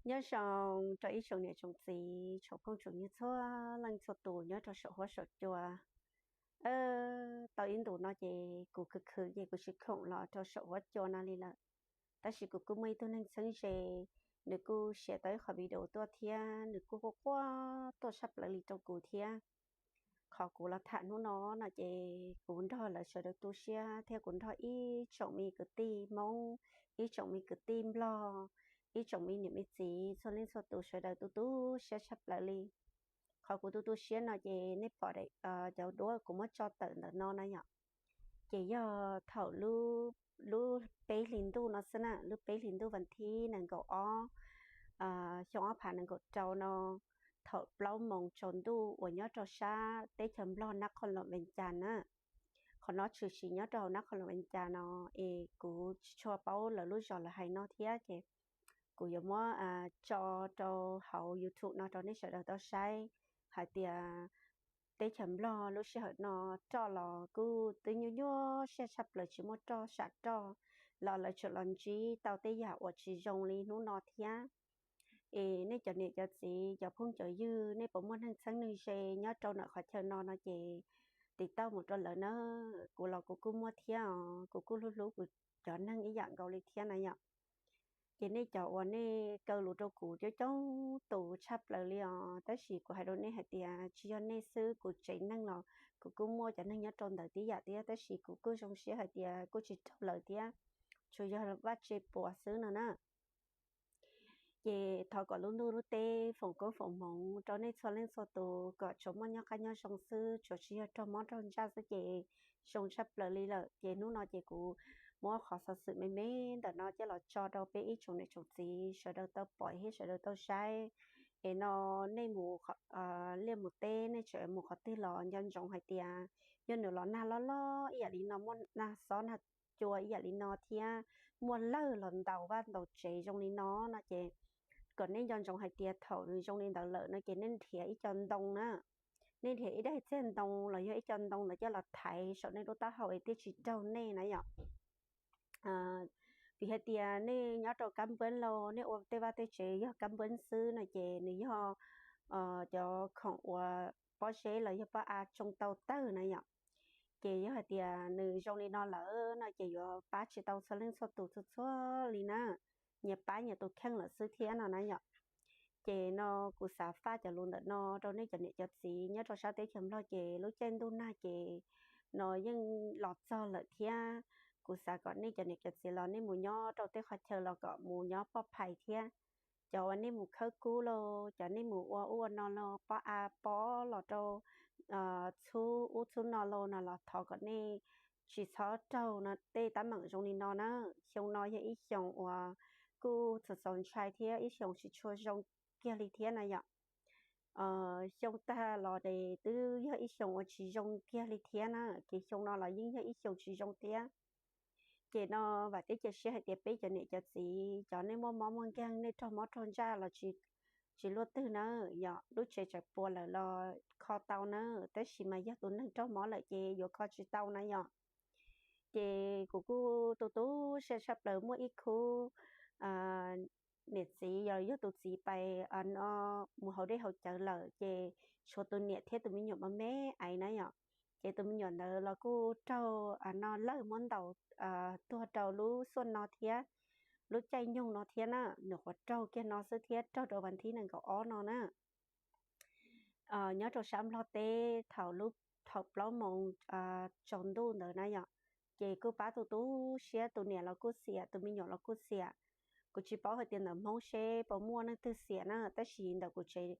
Nyob zoo rau ib tsoom niam tsoom txiv tsoom phooj tsoom ywg txhua leej txhua tus nyob rau saum huab saum cua. Tau ib ntus no ces kuv khwv khwv ces kuv tsis khoom los rau saum huab cua no li lawm. Tab sis kuv kuj muaj ib tug neeg txheeb ze, nws kuj share tau ib qhov video tuaj thiab nws kuj quaj quaj tuaj tshaj plaws li rau kuv thiab. Qhov kuv los tham hnub no no ces kuv nrog lawv sawv daws tu siab thiab kuv nrog ib tsoom me kwv tij Hmoob, ib tsoom me kwv tij Nplog, ib tsoom me niam me txiv txhua leej txhua tus sawv daws tu tu siab tshaj plaws li. Qhov kuv tu tu siab no ces nej pom cov duab kuv muab tso tawm ntawm no na yom, ces yog thaum lub peb hlis ntuj no xwb na, lub peb hlis ntuj vas thib nees nkaum ob, xyoo ob phav nees nkaum rau no, thaum plaub moos tsaus ntuj uas nyob rau sab teb chaws Nplog nab qhos loos Vees Cas na. Qhov no tshwm sim nyob rau hauv nab qhos loos Vees Cas no, es kuv tsis tshua paub lawv lub zos lawv hais no thiab ces kuv yuav muab tso rau hauv YouTube no rau nej sawv daws tau saib hais tias teb chaws Nplog lub sij hawm no roj los kuj twb nyuaj nyuaj siab tshaj plaws, tsis muaj roj sam roj los lawv tseem los ntsib tau tej yam uas tsis zoo li hnub no thiab. Es nej cov niam cov txiv cov phooj cov ywg nej puas muaj neeg txheeb neeg ze nyob rau ntawm qhov chaw no no ces tiv tauj mus rau lawv na. Kuv los kuv kuj muaj thiab os, kuv kuj hlub hlub kuv cov neeg ib yam nkaus li thiab na yom. Ces nej cov uas nej kaw lus rau kuv coob coob tus tshaj plaws li os, tab sis kuv hais rau nej hais tias tsis yog nej xwb, kuv tsev neeg los kuv kuj muaj cov neeg nyob rau ntawd tib yam thiab, tab sis kuv kuj zoo siab hais tias kuj tsis raug lawv thiab, tsuas yog vaj tse puas xwb no na. Ces thov kom lub ntuj lub teb foom koob foom hmoov rau nej txhua leej txhua tus kom tsuas muaj nyob qab nyob zoo xwb, tsuas tsis yog raug mob raug ntsaj xwb ces zoo tshaj plaws li lawm. Ces hnub no ces kuv muab qhov xov xwm me me ntawm no coj los tso rau peb ib tsoom niam tsoom txiv sawv daws tau pom thiab sawv daws tau saib. Es no nej mus liaj mus teb nej tseem mus qhov twg los nco ntsoov hais tias yog nws los nag loj loj ib yam li no, muaj nag xob nag cua ib yam li no thiab muaj lawg los ntaus vaj ntaus tsev zoo li no no ces kom nej nco ntsoov hais tias thaum nws zoo li ntawd lawm no ces nej nrhiav ib co ntoo na, nej nrhiav ib daig txiag ntoo los yog ib co ntoo ntawd coj los thaiv saum nej lub taub hau es thiaj tsis raug nej na yom. Vim hais tias nej nyob rau kab npuab los nej ua tej vaj tej tsev yog kab npuab xwb no ces nws yog cov khoom uas pob zeb los yog pob av tsoo tau tawg na yom. Ces yog hais tias nws zoo li no lawm no ces yuav pab tsis tau txhua leej txhua tus txhua txhua li na, nyias pab nyias tus kheej lawm xwb thiab no na yom. Ces no kuv xav faj cov lus ntawm no rau nej cov niam cov txiv nyob rau sab teb chaws Nplog ces lub caij ntuj nag ces no yeej los txog lawm thiab. Kuv xav kom nej cov niam cov txiv los nej mus nyob rau tej qhov chaw los kom mus nyob poj phais thiab. Cov uas nej mus khawb kub los, cov nej mus ua ub ua no los, pob av pob los rau txhub ub txhub no los no los thov kom nej tsis txhob raug no tej teeb meem zoo li no na. Xyoo no yog ib xyoos uas kuj txaus txaus ntshai thiab ib xyoos tsis tshua zoo kiag li thiab na yom. Xyoo tag los ces twb yog ib xyoos uas tsis zoo kiag li thiab na, ces xyoo no los yeej yog ib xyoos tsis zoo thiab. Ces no vam thiab cia siab hais tias peb cov niam cov txiv cov nej muaj mob muaj nkeeg, nej raug mob raug ntsaj los tsis luaj twg na yom, lub tsev tseem puas lawm los kho tau na, tab sis mas yog tus neeg raug mob lawm ces yuav kho tsis tau na yom. Ces kuv kuj tu tu siab tshaj plaws, muaj ib khub niam txiv yog tus txiv pais no mus haus dej haus cawv lawm ces tshuav tus niam thiab tus me nyuam me me aiv na yom. Ces tus me nyuam ntawd los kuj raug no lawg muab ntaus tuag rau lub xuaj no thiab, lub caij nyoog no thiab na, nws qhuav raug kiag no xwb thiab raug rau vas thib nees nkaum ob no na. Nyob rau sab Nplog teb thaum lub, thaum plaub moos tsaus ntuj ntawd na yom, ces kuj pab tu tu siab, tus niam los kuj xiam, tus me nyuam los kuj xiam. Kuv tsis paub hais tias ntawm Hmoob seb puas muaj leej twg xiam na, tab sis ntawm kuv tsev,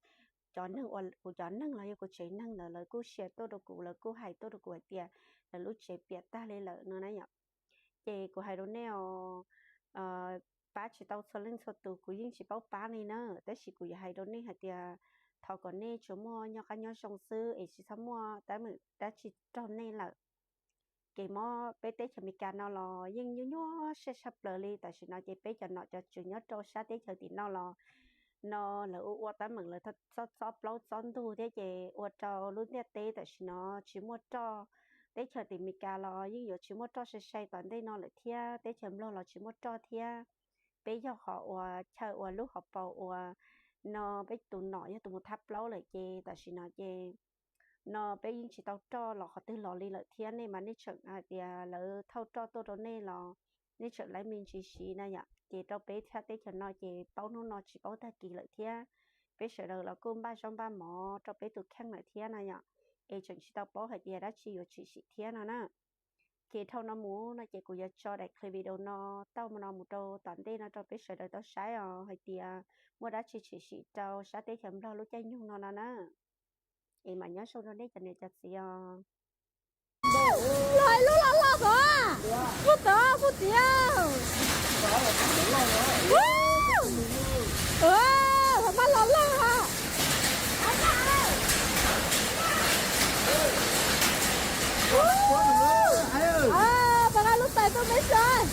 cov neeg uas kuv cov neeg los yog kuv tsev neeg ntawd lawv kuj share tuaj rau kuv, lawv kuj hais tuaj rau kuv hais tias lawv lub tsev piam tag li lawm no na yom. Ces kuv hais rau nej os, pab tsis tau txhua leej txhua tus, kuv yeej tsis paub pab li na, tab sis kuv yuav hais rau nej hais tias thov kom nej tsuas muaj nyob qab nyob zoo xwb es tsis txhob muaj teeb meem dab tsi raug nej lawm. Kev mob peb teb chaws Amelikas no los yeej nyuaj nyuaj siab tshaj plaws li. Tam sim no ces peb cov nom cov tswv nyob rau sab teb chaws tim no los no lawv ua ua teeb meem, lawv txob txob plaub txob ntug thiab ces ua rau lub ntiaj teb tam sim no tsis muaj roj. Teb chaws tim Amelikas los yeej yuav tsis muaj roj sai sai tom ntej no lawm thiab, teb chaws Nplog los tsis muaj roj thiab. peb yog qhov uas chaw uas lub hauv paus uas no peb tus nom yog tus mus thab plaub lawm ces tam sim no ces no peb yeej tsis tau roj los qhov twg los li lawm thiab. Nej mas nej tseem hais tias lawv thauj roj tuaj rau nej los nej tseem laiv me ntsis siv na yom. Ces rau peb thaj teb chaws no ces paub hnub no tsis paub tag kis lawm thiab. Peb sawv daws los kuj npaj zaub npaj mov rau peb tus kheej lawm thiab na yom, es tseem tsis tau paub hais tias dab tsi yuav tshwm sim thiab no na. Ces dhau no mus no ces kuv yuav tso daim clip video no tau no mus rau tom ntej no rau peb sawv daws tau saib os hais tias muaj dab tsi tshwm sim rau sab teb chaws Nplog lub caij nyoog no no na. Es mam nyob zoo rau nej cov niam cov txiv os. Los ib lub loj loj tod, puag tod puag tid. Los maj los loj. Pas nqa lub tais tuaj meb saib.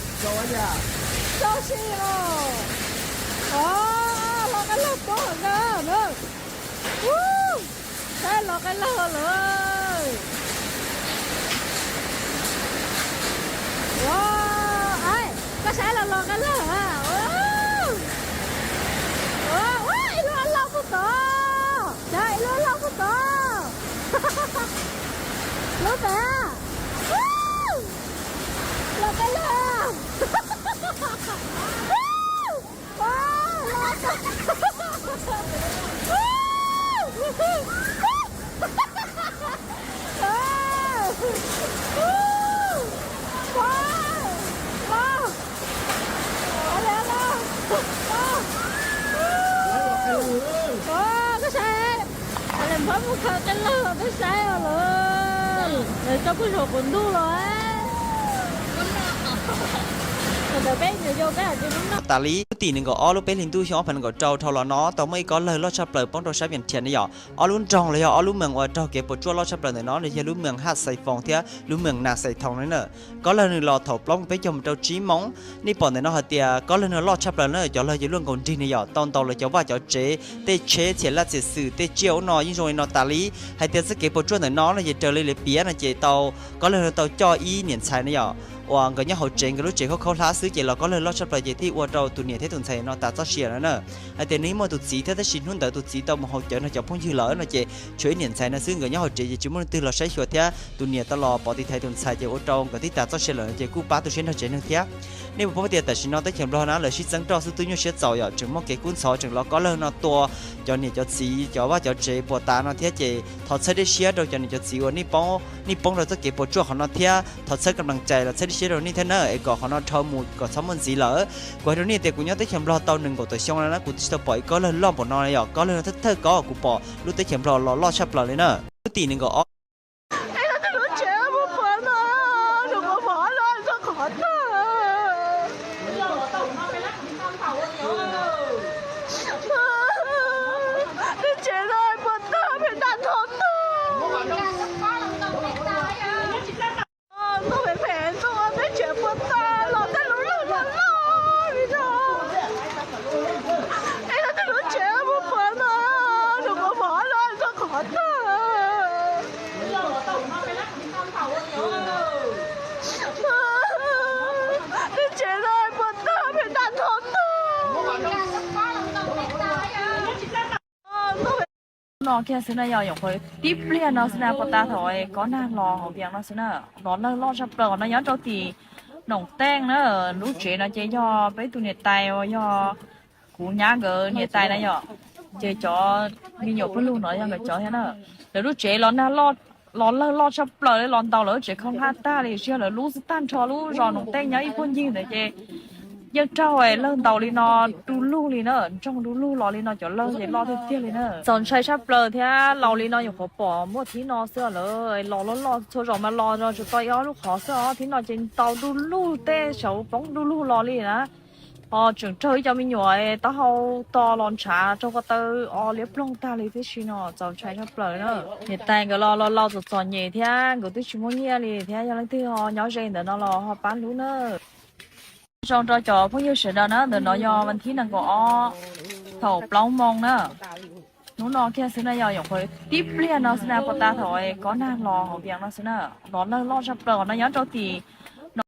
Tso si os. Los qab lawg tuab heev na. Saib los qab lawg lawm. Ua, koj saib los los qab lawg a. Ua, ib lub loj puag tod. Cov ib lub loj puag tod. Lub pem. Los qab lawg. Koj saib, lawv muab mus khaws qab lawg los peb saib os lawm. Lawv tso kuj zaum quav ntuj los. Ntawd peb nyuam yaus peb hais tias lub no tas li lub tim nees nkaum ob lub peb hlis ntuj xyoo ob phav nees nkaum rau dhau los no tau muaj ib kob lawg loj tshaj plaws poob rau sab Vias Thiam ne yom. Ob lub nroog los yog ob lub mees uas raug kev puas tsuaj loj tshaj plaws ntawm no nws yog lub mees Haj Xais Foos thiab lub mees Nas Xais Thoos ne na. Kob lawg nws los thaum plaub moos peb caug mus rau tsib moos. Nej pom ntawm no hais tias kob lawg no loj tshaj plaws na, cov lawg yuav luaj nkaus nrig ne yom, tau ntaus lawv cov vaj cov tsev, tej tsheb txhiam laj txhiam xwm, tej tsiaj ub no yeej zoo li no tas li. Hais tias txoj kev puas tsuaj ntawm no no ces raws li lawv piav no ces tau kob lawg no tau coj ib niam ntxhais na yom, uas nkawd nyob hauv tsev, nkawd lub tsev khaub khaub hlab xwb ces los kob lawg loj tshaj plaws ces thiaj ua rau tus niam thiab tus ntxhais no tas txoj sia lawm na. Hais tias nws muaj tus txiv thiab tab sis hnub ntawd tus txiv tau mus haus cawv nrog cov phooj ywg lawm no ces tshuav ib niam ntxhais no xwb, nkawd nyob hauv tsev ces tsis muaj leej twg los saib xyuas thiab tus niam tau los pov tiv thaiv tus ntxhais ces ua rau nkawd thiaj tas txoj sia lawm no ces kuj pab tu siab nrog tsev neeg thiab. Nej puas paub tias tam sim no teb chaws Nplog na lawv sib txeeb roj xwb twb nyuaj siab txaus yom, tseem muaj kev kub ntxhov tseem los kob lawg no tua cov niam cov txiv cov vaj cov tsev puas tas no thiab ces thov txhawb dej siab rau cov niam cov txiv uas nej poob rau txoj kev puas tsuaj qhov no thiab thov txhawb kam nplees cais los txhawb dej siab rau nej thiab na es kom qhov no dhau mus kom txhob muaj ntxiv lawm. Kuv hais rau nej tias kuv nyob teb chaws Nplog tau nees nkaum tawm xyoo no na kuv twb tsis tau pom ib kob lawg loj npaum no yom, kob lawg no thawj thawj kob kuv pom lub teb chaws Nplog los loj tshaj plaws li na. Lub tim nees nkaum ob No kiag xwb na yog nyuam qhuav tib pliag no xwb na, puas tas thaum kob nag los hauv Vias no xwb na. Los lawg loj tshaj plaws no nyob rau tim Noom Teej na. Lub tsev no ces yog peb tus niam tais uas yog kuv nyab nkawd niam tais na yom, ces cov me nyuam pawg lug no yog nkawd cov thiab na. Lawv lub tsev los nag loj, los lawg loj tshaj plaws li, los ntaus lawv lub tsev khaub hlab tag li, tsis yog lawv lub xwb, tag nrho lub zos Noom Teej nyob ib puag ncig ntawd ces yeej raug lawg ntaus li no du lug li na, ntsoog du lug los li no, cov lawg ces loj tiag tiag li na. Txaus ntshai tshaj plaws thiab, laus li no nyuam qhuav pom muaj thib no xwb lawm, los loj loj txhua zaus mas los tsuas tau ib ob lub qhov xwb os, thib no ces ntaus du lug tej saud poob du lug los li na. Ho tseem raug ib co me nyuam taub hau to los ntshav raug ko taw o liab ploog tag li tib si no, txaus ntshai tshaj plaws na. Niam tais nkawd los laus laus txom txom nyem thiab nkawd twb tsis muaj nyiaj li thiab, yog leej twg ho nyob ze ntawm no los ho pab hlub na. Zoo rau cov phooj ywg sawv daws na, ntawm no yog vas thib nees nkaum ob thaum plaub moo na. Hnub no kiag xwb na yog nyuam qhuav tib pliag no xwb na, puas tas thaum kob nag los hauv Vias no xwb na. Los lawg loj tshaj plaws no nyob rau tim